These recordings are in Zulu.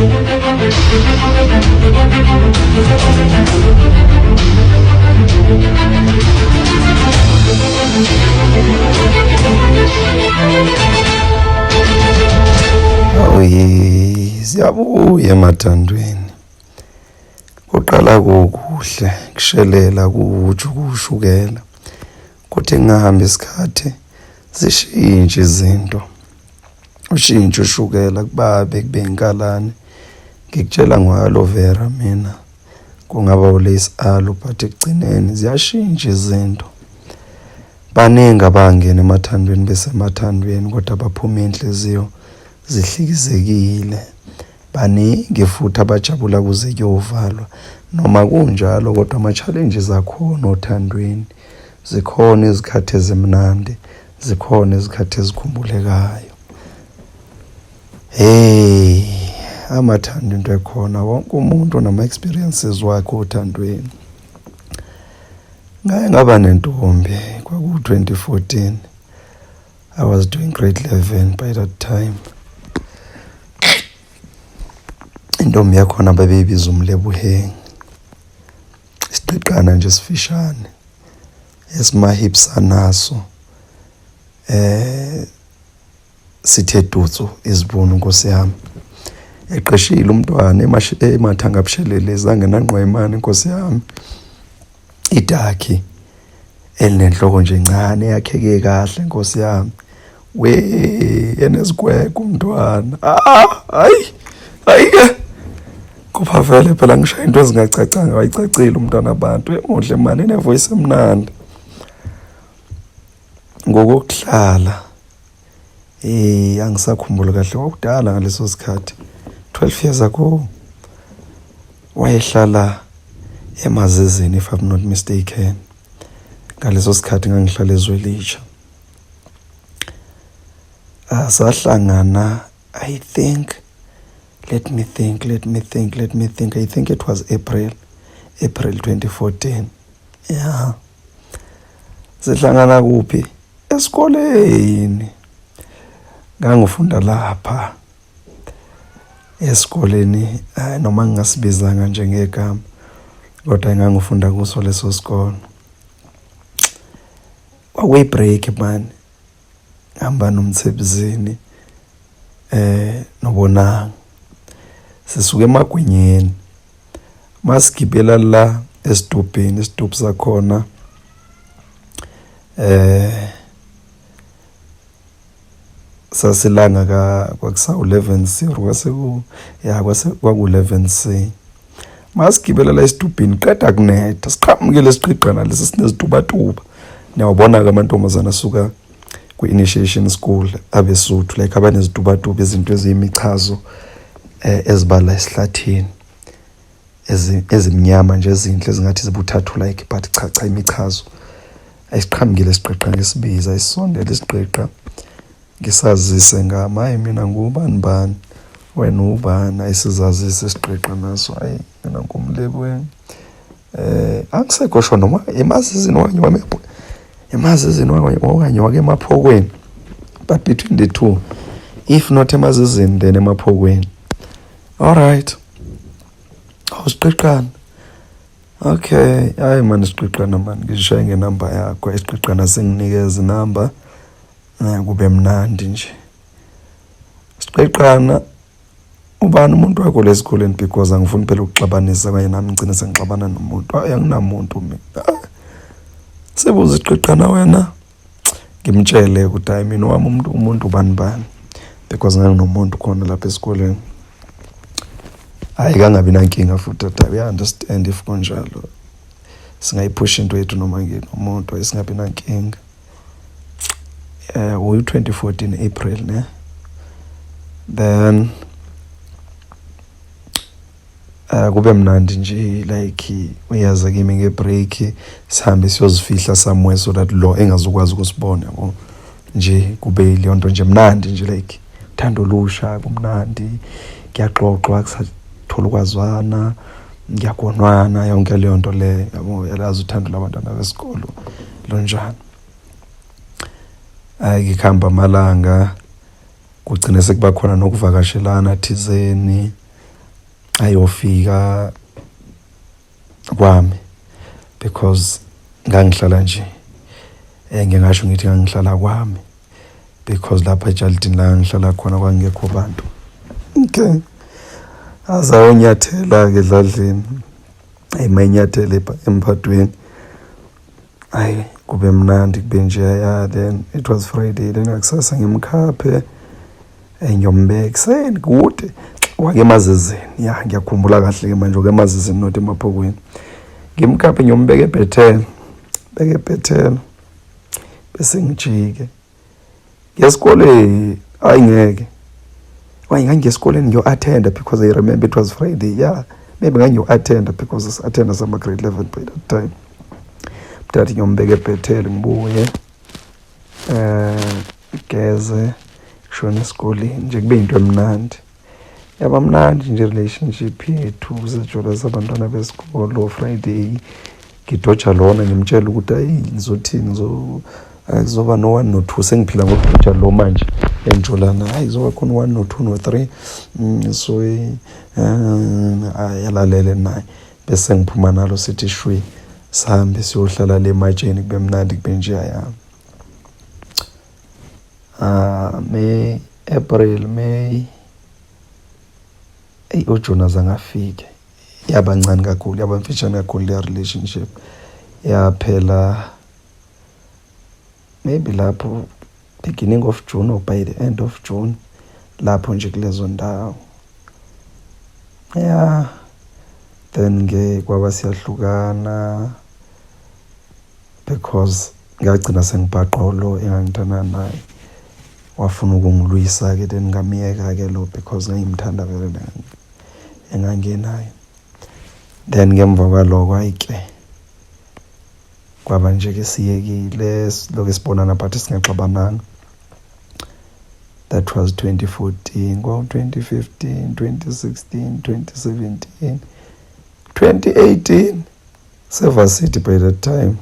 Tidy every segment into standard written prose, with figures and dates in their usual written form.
Awu siyabuya emathandweni. Kuqala kukuhle kushelela kuwuju kuwushukela. Kuthi kungahambi isikhathi zishintshe izinto. Ushintshe ushukela kubabe kube inkalane. Ngikutshela ngo-aloe vera mina kungaba u-lace aloe but ekugcineni ziyashintsha izinto. Baningi abangena emathandweni besemathandweni kodwa baphuma iy'nhliziyo zihlikizekile. Baningi futhi abajabula kuze kuyovalwa. Noma kunjalo kodwa ama-challenges akhona othandweni. Zikhona izikhathi ezimnandi, zikhona izikhathi ezikhumbulekayo. Hey, amathando into ekhona wonke umuntu unama-experiences wakhe othandweni. Ngake ngaba nentombi kwaku-2014. I was doing grade 11 by that time. Intombi yakhona babeyibiza uMleboheng. Isiqiqana nje esifishane esimahips anaso sithe dutsu izibunu nkosi yami. Eqeshile umntwana emathanga abushelelezi angenanqwemane nkosi yami. Idakhi elinenhloko nje encane yakheke kahle nkosi yami. We enezikwekwe umntwana. Ah, hayi. Hayi ke. Kupha vele phela ngishaya into ezingacacanga wayicacile umntwana abantu emuhle mani enevoice emnandi. Ngokokuhlala angisakhumbuli kahle kwakudala ngaleso sikhathi 12 years ago wayehlala eMazezini if I'm not mistaken. Ngaleso sikhathi ngangihlala eZwelitsha. Sahlangana I think let me think let me think let me think I think it was April 2014. Yeah. Sihlangana kuphi? Esikoleni. Ngangifunda lapha esikoleni noma ngingasibizanga nje ngegama kodwa ngangifunda kuso leso sikole. Kwakuyi-break man. Ngihamba noMthebuzini noBonang. Sisuka emagwinyeni. Masigibela la esitobhini, isitobhi sakhona sasilanga ka kwakusa 11 C kwase ku ya kwase kwaku 11 C. Masigibela la esitubhini qeda kunetha siqhamukele esiqigqana lesi sinezitubatuba. Niyawubona ke amantombazana asuka kwi-initiation school abesuthu like abanezitubatuba izinto eziyimichazo ezibala esihlathini ezimnyama nje ezinhle ezingathi zibuthathu like but cha cha imichazo. Ayisiqhamukile isiqiqa ngisibiza ayisondele isiqiqa ngisazise ngami hayi mina ngubani bani wena ubani ayisizazise isiqiqa naso hayi mina ngumlebweni angisekho sho noma emazizini okanye wame emazizini okanye wake emaphokweni but between the two if not emazizini then emaphokweni. All right, awusiqiqana okay hayi mani siqiqana mani ngishaye ngenamba yakho isiqiqana singinikeza inamba kube mnandi nje siqiqana ubani umuntu wakho lesikoleni because angifuni phela ukuxabanisa kanye nami ngigcine sengixabana nomuntu hayi anginamuntu mina sibuza isiqiqana wena ngimtshele ukuthi hayi mina wami umuntu ubani bani because nganginomuntu khona lapha esikoleni. Hayi kangabi nankinga futhi tata uya-understand if kunjalo singayiphusha into yethu noma nginomuntu ayisingabi nankinga. Uyu-2014 April ne then kube mnandi nje like uyaza kimi ngebreak sihambe siyozifihla somewhere so that lo engazukwazi ukusibona yabo nje kube leyo nto nje mnandi nje like uthando olusha kumnandi kuyaxoxwa kusathola ukwazwana ngiyagonwana yonke leyo nto leyo yabo uyalazi uthando labantwana besikolo lunjani. Hayi ngikuhamba amalanga kugcine sekuba khona nokuvakashelana thizeni. Ayofika kwami because ngangihlala nje, ngingasho ngithi ngangihlala kwami because lapha ejalidini la ngihlala khona kwangekho bantu. Okay, azawunyathela-ke edladleni, ayi mayinyathele emphathweni, ayi kube mnandi, kube njeya. Then it was Friday, then ngakusasa ngimkhaphe, ngiyombeka ekuseni kude wake emazizini. Ya, ngiyakhumbula kahle-ke manje, wake emazizini, not emaphokweni. Ngimkhaphe ngiyombeka eBethel, beke eBethel, bese ngijike ngesikoleni. Hayi ngeke, wayi ngangiyesikoleni ngiyo-attenda because I remember it was Friday. Yeah, maybe ngangiyo-attenda because si-attenda sama-grade 11 by that time. Mthathi ngiyombeka eBethel, ngibuye, geze, kushona esikoleni nje, kube into emnandi. Yaba mnandi nje relationship yethu, sijola sabantwana besikolo. Friday ngidoja lona, ngimtshela ukuthi ayi ngizothini, kuzoba no-one no-two. Sengiphila ngokudoja lo manje engijolana, hayi kuzoba khona u-one no-two no-three. So ayalalele naye, bese ngiphuma nalo, sithi shwi, sihambe siyohlala le ematsheni, kube mnandi, kube nje ya. May, April, May, eyi uJune azange afike. Yaba ncane kakhulu, yaba mfishane kakhulu leya relationship, yaphela maybe lapho beginning of June or by the end of June, lapho nje kulezo ndawo. Yeah, then ke kwaba siyahlukana because ngagcina sengibhaqwa lo engangithandana naye, wafuna ukungilwisa-ke, then ngamiyeka-ke lo because ngangimthanda vele engangenayo. Then ngemva kwaloko, hhayi-ke kwaba nje-ke siyekile, lokhu sibonana but singaxabananga. That was 2014, kwawu-2015, 2016, 2017, 2018, se-varsity by that time.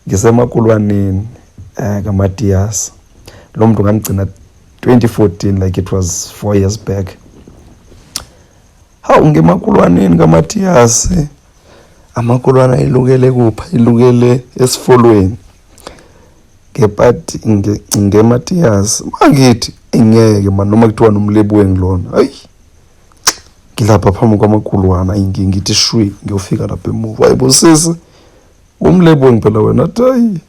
Ngisemakulwaneni kaMatias, lo muntu ngamgcina 2014, like it was 4 years back. Hawu, ngemakulwaneni kaMatias, amakulwana ayilukele kupha, ilukele esifolweni ngepati ngeMatias. Mangithi ingeke man, noma kuthiwa nomlebweni lona, hayi ngilapha phambi kwamakulwana, ngithi shwi, ngiyofika lapha emuva. Hayibo sisi, umlebweni phela wena. Athi hayi,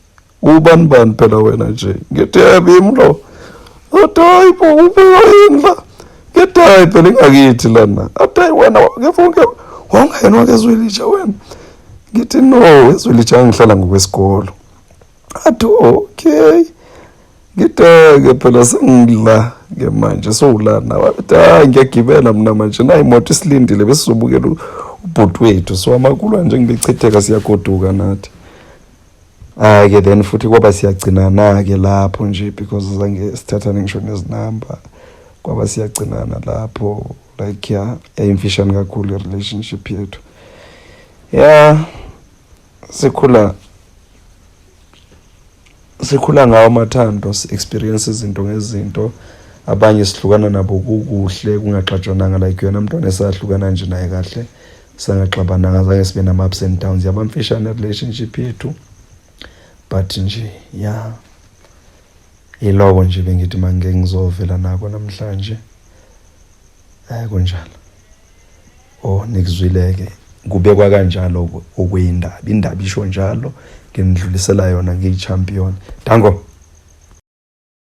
ubani bani phela wena nje. Ngithi yebo, yimi lo. Athi hayi bo, ubuka yini la? Ngithi hayi phela, ingakithi lana. Athi hayi wena, ngefunke wawungayena wakezwelitsha wena. Ngithi no, ezwelitsha ngihlala ngokwesikolo. Athi okay. Ngithi ke phela sengila ke manje, sowulana. Wathi hayi, ngiyagibela mina manje, nayi imoto isilindile, besizobukela ubhuti wethu. So amakulwa nje ngibechitheka, siyagoduka nathi. Hayi ke, then futhi kwaba siyagcinana ke lapho nje because zange sithathane ngisho nezinamba, kwaba siyagcinana lapho. Like yeah, yayimfishane kakhulu i-relationship yethu. Yeah, sikhula ngawo amathando, si-experience izinto ngezinto. Abanye sihlukana nabo kukuhle, kungaxatshwananga, like yena mntwana esahlukana nje naye kahle, sangaxabananga, zange sibe nama-ups and downs. Yaba mfishane relationship yethu, but nje ya, yiloko nje bengithi mangike ngizovela nako namhlanje. Kunjalo, oh nikuzwileke, kubekwa kanjalo okweyindaba, indaba isho njalo, nginidlulisela yona ngiyi-champion. Danko.